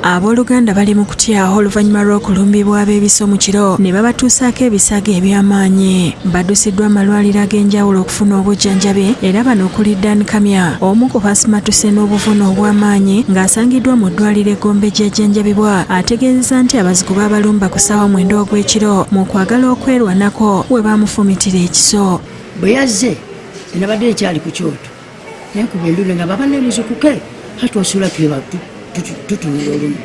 Abooluganda bali mu kutya oluvannyuma lw'okulumbibwa ab'ebiso mu kiro ne babatuusaako ebisago eby'amaanyi. Baddusiddwa amalwaliro ag'enjawulo okufuna obujjanjabi era bano okuli Dan Kamya omu ku basimattuse n'obuvune obw'amaanyi ng'asangiddwa mu ddwaliro e Gombe gy'ajjanjabibwa ategeezezza nti abazigu baabalumba ku ssaawa mwenda ogw'ekiro mu kwagala okwerwanako we baamufumitira ekiso. Bwe yazze nabadde nkyali ku kyoto nenkuba endulu nga baba nemuzukuke ati osula tutunula olumu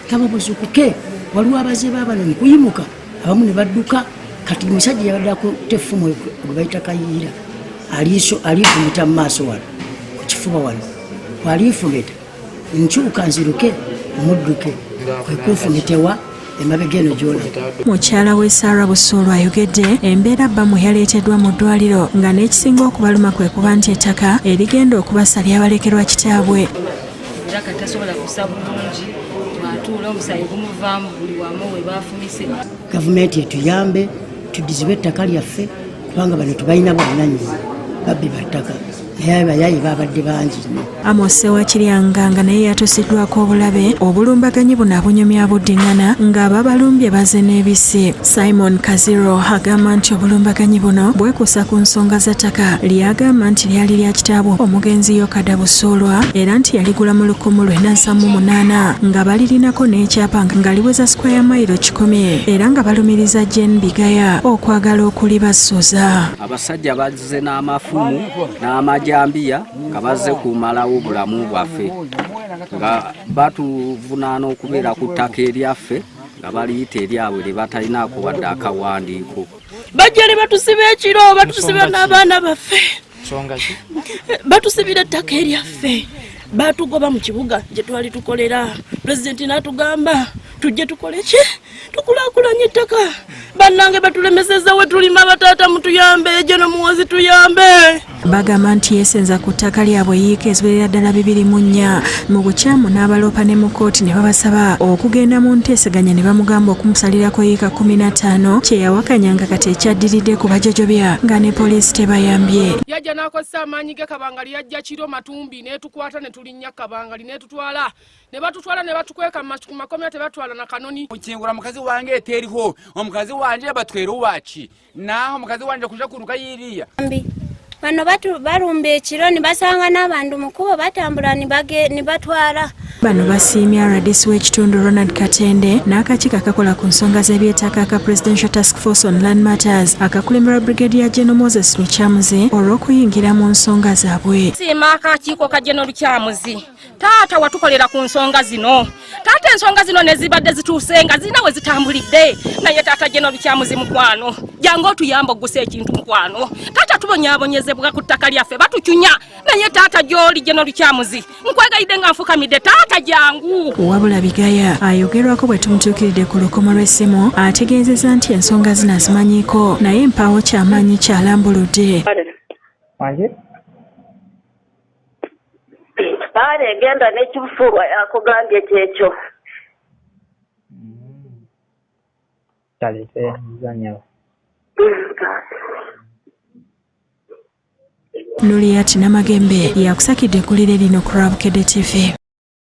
kaba buzukuke waliwo abaze babano nkuyimuka abamu ne badduka kati omusajja yabadde akutte effumu gwe bayita kayiira alifumita mu maaso wano ku kifuba wano bwalifumita nkyuka nziruke mudduke kwe kunfumitewa emabega eno gyona. Mukyala we Sarah Busuulwa ayogedde embeera bba mwe yaleeteddwa mu ddwaliro nga n'ekisinga okubaluma kwe kuba nti ettaka erigenda okubasa lyabalekerwa kitaabwe. Era kati tasobola kussa bulungi, bw'atuula omusaayi gumuvaamu buli wamu we baafumise. Gavumenti etuyambe tuddizibwe ettaka lyaffe kubanga bano tebalina bwannannyini, babbi ba ttaka naye abayaye babadde bangi nnyo. Amos Ssewakiryanga nga naye yatuusiddwako obulabe, obulumbaganyi buno abunyumya abuddingana ng'ababalumbye baze n'ebisi. Simon Kaziro agamba nti obulumbaganyi buno bwekuusa ku nsonga za ttaka ly'agamba nti lyali lya kitaabwe omugenzi Yokada Busuulwa era nti yaligula mu 1978 nga balirinako n'ekyapa nga liweza square mayiro 100 era nga balumiriza Jane Bigaya okwagala okulibasuza. Abasajja bazze n'amafumu n'amajambiya nga bazze kumalawo bulamu bwaffe nga batuvunaana okubeera ku ttaka eryaffe nga baliyita eryabwe lye batalinaako wadde akawandiiko. Bajja ne batusiba ekiro, batusiba n'abaana baffe, batusibira ettaka eryaffe, batugoba mu kibuga gye twali tukolera. Pulezidenti n'atugamba tujje tukole ki, tukulaakulanye ettaka. Bannange batulemesezza we tulima, bataata mutuyambe, Jeno Muhoozi tuyambe. Bagamba nti yeesenza ku ttaka lyabwe yiika eziwerera ddala 24 mu bukyamu n'abaloopa ne mu kkooti ne babasaba okugenda mu nteeseganya ne bamugamba okumusalirako yiika 15 kye yawakanya nga kati ekyaddiridde kubajojobya nga ne poliisi tebayambye. Yajja n'akozesa amaanyi ge kabangali, yajja kiro matumbi n'etukwata ne tulinnya kabangali n'etutwala ne batutwala ne batukweka ku makomera, tebatwala na kanoni. Mukingura mukazi wange eteriho, omukazi wanje batwera owaki naho omukazi wanje kuja kuruka yiriya. Bano balumba ekiro ne basanga n'abantu mu kkubo batambula ne batwala. Bano basiimye RDC w'ekitundu Ronald Katende n'akakiiko akakola ku nsonga z'ebyettaka aka Presidential Task Force on Land Matters akakulemberwa Brigadier General Moses Lukyamuzi olw'okuyingira mu nsonga zaabwe. Siima akakiiko ka General Lukyamuzi, taata watukolera ku nsonga zino. Taata ensonga zino ne zibadde zituuse nga zirina we zitambulidde, naye taata General Lukyamuzi mukwano, jangu otuyamba oggusa ekintu mukwano. Taata tubonyaabonyezebwa ku ttaka lyaffe, batucunya, naye taata gy'oli General Lukyamuzi nkwegayidde nga nfukamidde, taata jangu. Wabula Bigaya ayogerwako bwe tumutuukiridde ku lukomo lw'essimu ategeezezza nti ensonga zino azimanyiiko naye mpaawo kyamaanyi kyalambuludde. Baale genda n'ekibufuulwa yakugambye kyekyo. Kale tweyanziza nnyabo. Nuliyat Namagembe yakusakidde eggulire lino ku lwa Bukedde TV.